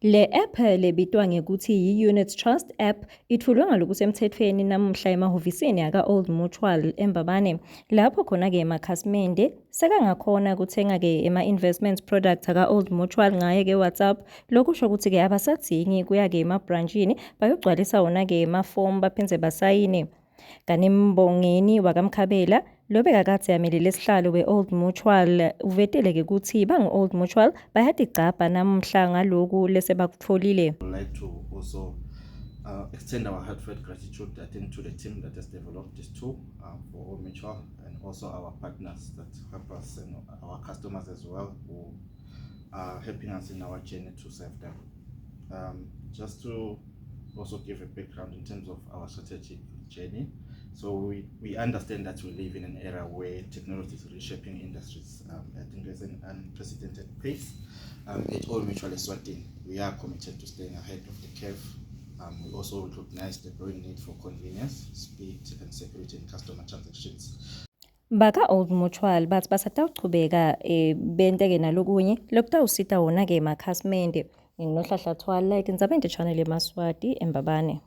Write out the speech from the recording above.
Le app lebitwa ngekutsi yi-Unit Trust app itfulwe ngalokusemtsetfweni namuhla emahhovisini aka-Old Mutual eMbabane, lapho khona-ke emakhasimende sekangakhona kutsenga-ke ema-investment products aka-Old Mutual ngaye-ke WhatsApp. Lokusho kutsi-ke abasadzingi kuya-ke emabhrantshini bayogcwalisa wona-ke emafomu baphindze basayine. Kani Mbongeni wakaMkhabela lobekakadze amelele sihlalo we-Old Mutual uvetele-ke kutsi bangu-Old Mutual bayatigcabha namuhla ngaloku lesebakutfolile. would like to also extend our heartfelt gratitude, I think, to the team that has developed this tool for Old Mutual and also our partners that help us and our customers as well who are helping us in our journey to serve them. Just to also give a background in terms of our strategic journey. So we understand that we live in an era where technology is reshaping industries. I think there's an unprecedented pace. At Old Mutual Eswatini, we are committed to staying ahead of the curve. We also recognize the growing need for convenience, speed, and security in customer transactions. Baka-Old Mutual batsi basatawuchubeka bente-ke nalokunye lokutawusita wona-ke emakhasimende. NginguNohlahla Thwala, etindzabeni te-Channel yemaSwati eMbabane.